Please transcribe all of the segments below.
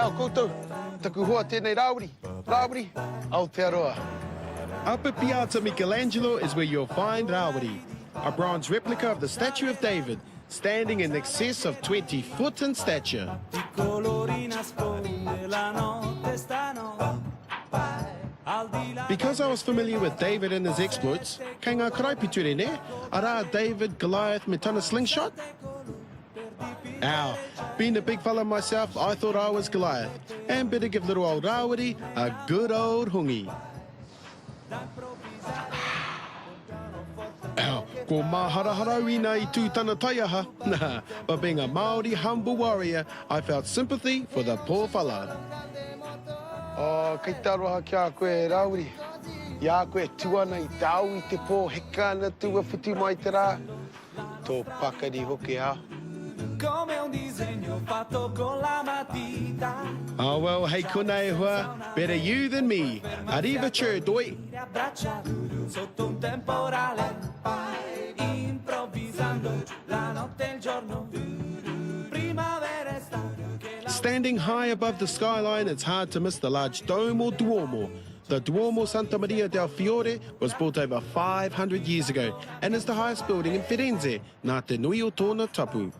Tēnā koutou, taku hoa tēnei Rāwiri, Rāwiri, Aotearoa. Up at Piazza Michelangelo is where you'll find Rāwiri, a bronze replica of the statue of David, standing in excess of 20 foot in stature. Because I was familiar with David and his exploits, kei ngā karaipiture, nē? Arā David, Goliath me tana slingshot? Ow, being a big fella myself, I thought I was Goliath, and better give little old Rāwiri a good old hongi. Ow, ko māharahara au ina i tū tana taiaha, nah, but being a Māori humble warrior, I felt sympathy for the poor fella. Oh, kei te aroha ki a koe, Rāwiri. I a koe e tū ana i te ao i te pō, heka ana te ua whiti mai te rā. Tō pakari hoki, ha? Oh well, hei konei e hoa, better you than me. Arriva chur, doi! Standing high above the skyline, it's hard to miss the large dome or Duomo, The Duomo Santa Maria del Fiore was built over 500 years ago and is the highest building in Firenze nā te nui o tōna tapu.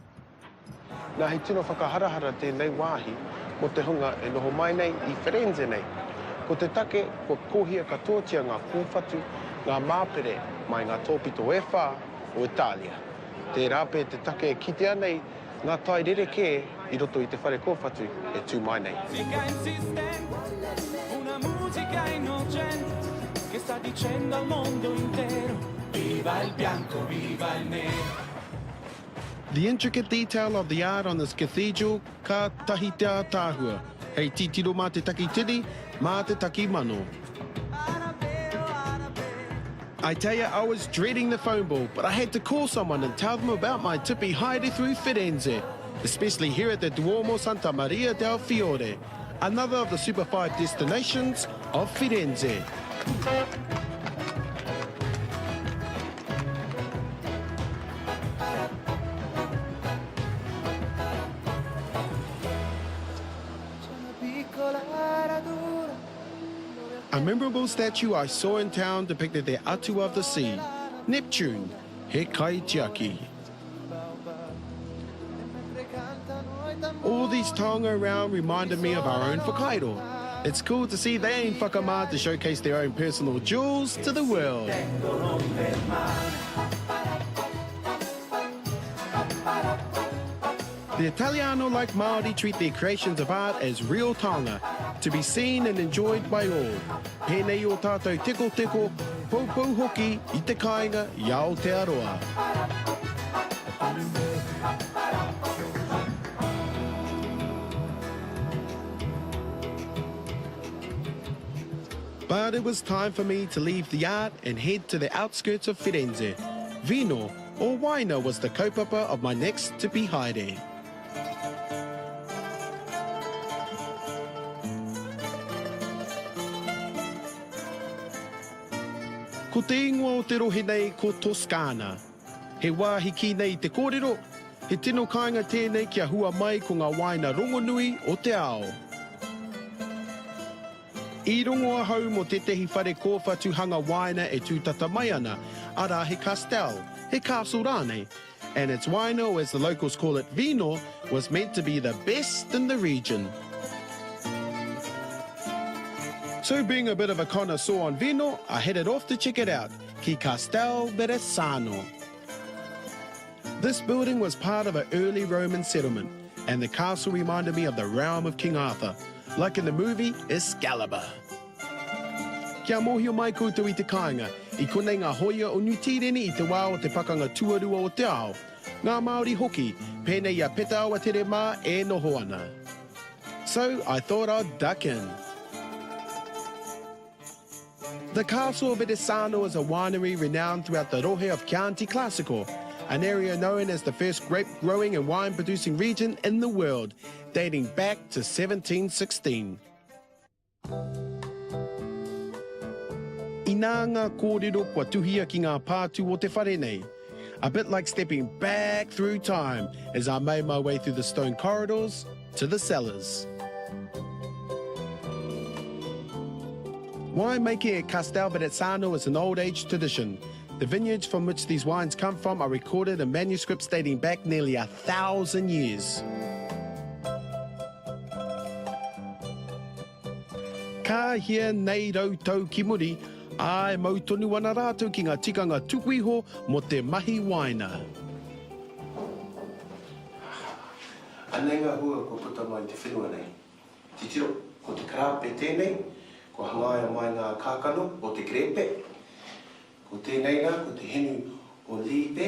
Nā, he tino whakaharahara tēnei wāhi mō te hunga e noho mai nei i Firenze nei. Ko te take kua kohia katoatia ngā kōwhatu, ngā māpere mai ngā tōpito e whā o Italia. Tērā pea te take e kitea nei Ngā tae rerekē i roto i te whare kōwhatu e tū mai nei. The intricate detail of the art on this cathedral ka tahi te ātaahua, hei titiro mā te taki tini, mā te taki mano. I tell you, I was dreading the phone ball, but I had to call someone and tell them about my tipi haere through Firenze, especially here at the Duomo Santa Maria del Fiore, another of the Super 5 destinations of Firenze. A memorable statue I saw in town depicted the atua of the sea, Neptune, he kaitiaki. All these taonga around reminded me of our own whakairo. It's cool to see they ain't whakamā to showcase their own personal jewels to the world. The Italiano like Māori treat their creations of art as real taonga, to be seen and enjoyed by all. Pēnei ō tātou tekoteko, poupou hoki i te kāinga i Aotearoa. But it was time for me to leave the art and head to the outskirts of Firenze. Vino or waina was the kaupapa of my next tipi haere. Ko te ingoa o te rohe nei ko Toscana. He wāhi kī nei i te kōrero, he tino kāinga tēnei kia hua mai ko ngā wāina rongonui o te ao. I rongo ahau mō tētehi whare kōwhatu hanga wāina e tūtata mai ana, arā he castel, he castle rānei, and its wine or as the locals call it vino was meant to be the best in the region. So being a bit of a connoisseur on vino, I headed off to check it out, ki Castel Beresano. This building was part of an early Roman settlement, and the castle reminded me of the realm of King Arthur, like in the movie Excalibur. Kia mōhio mai koutou i te kāinga, i konei ngā hōia o Niu Tīreni i te wā o te Pakanga Tuarua o te Ao, ngā Māori hoki, pēnei i a Peta Awatere mā e noho ana. So I thought I'd duck in. The Castle of Edesano is a winery renowned throughout the rohe of Chianti Classico, an area known as the first grape-growing and wine-producing region in the world, dating back to 1716. Inā ngā kōrero kua tuhia ki ngā pātū o te whare nei. A bit like stepping back through time as I made my way through the stone corridors to the cellars. Winemaking at Castel Verrazzano is an old age tradition. The vineyards from which these wines come from are recorded in manuscripts dating back nearly a 1,000 years. Ka hia nei rautau ki muri, ā, e mau tonu ana rātou ki ngā tikanga tuku iho mō te mahi wāina. Anei ngā hua kua puta mai i te whenua nei. Titiro, ko te karāpe tēnei, kua hangaia mai ngā kākano o te kerēpe. Ko tēnei rā, ko te hinu olīpe,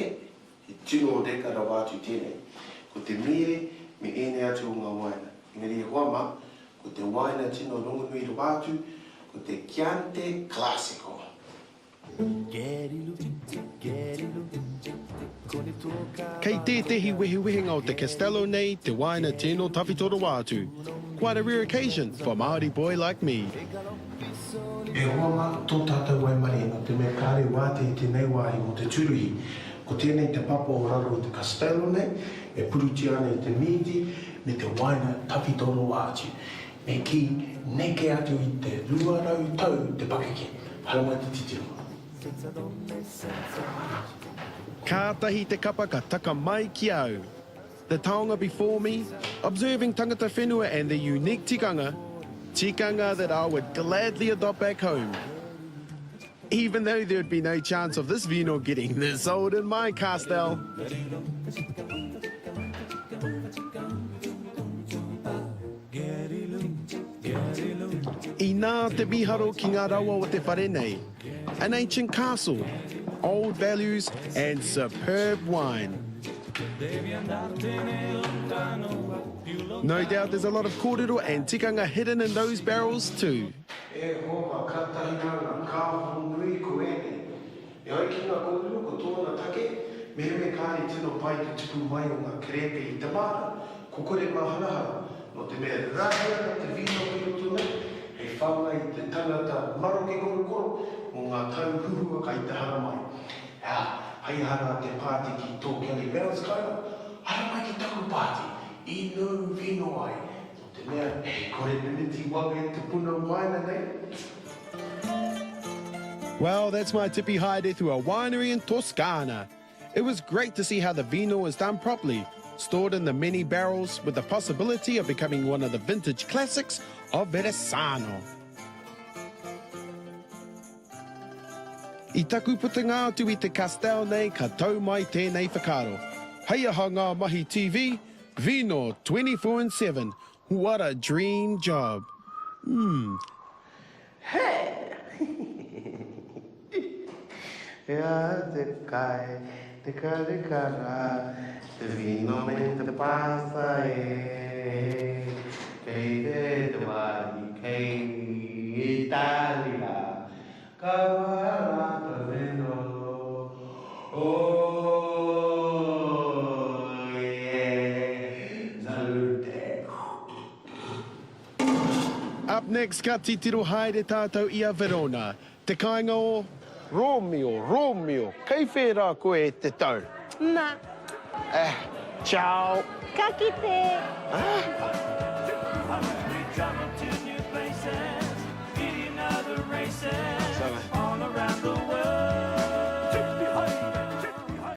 he tino reka rawa atu tēnei. Ko te mīere me ēnei atu o ngā wāina. Engari e hoa mā, ko te wāina tino rongonui rawa atu, ko te Chianti Classico. Kei tētehi wehewehenga o te Castello nei te wāina tino tawhito rawa atu. Quite a rare occasion for a Māori boy like me. E hoa mā, tō tātou waimarie nō te mea kāre wātea i tēnei wāhi mō te tūruhi. Ko tēnei te papa o raro i te Castello nei, e purutia ana i te mīti me te wāina tawhito rawa atu. Me kī, neke atu i te 200 tau te pakeke. Haramai te titiro. Kātahi te kapa ka taka mai ki au. The taonga before me, observing tangata whenua and their unique tikanga, tikanga that I would gladly adopt back home. Even though there'd be no chance of this vino getting this old in my castel. Inā te miharo ki ngā rawa o te whare nei, an ancient castle, old values and superb wine. No doubt there's a lot of kōrero and tikanga hidden in those barrels too. E hoa ma, katahi rā ngā kāho nui ko ēnei. E ai ki ngā kōrero ko tōna take, mehemea kāre tino pai te tupu mai o ngā kerēpe i te māra, ko kore māharahara, nō te mea rahi ana te vīno ki roto nei, hei whāngai i te tangata maroke korokoro mō ngā tau huhua kai te haramai. Ā, hei aha rā te pāti ki tō Kelly Brown's kāinga? Haramai ki taku pāti, inu vīno ai, nō te mea e kore mimiti wawe te puna wāina nei. Well, that's my tipi haere through a winery in Toscana. It was great to see how the vino is done properly, stored in the many barrels with the possibility of becoming one of the vintage classics of Verrazzano. I taku putanga atu i te castel nei ka tau mai tēnei whakaaro. Hei aha ngā mahi TV, vino 24 and 7, what a dream job. Mm. He aha te kai, te karikara, te vino me te pasta e, kei te te wāhi, kei Italia, ka whara te vino, oh yeah, salute. Up next ka titiro haere tātou i a Verona, te kāinga o. Rōmio, Rōmio, kei whē rā koe e te tau? Na. Eh, ciao. Ka kite. Ah.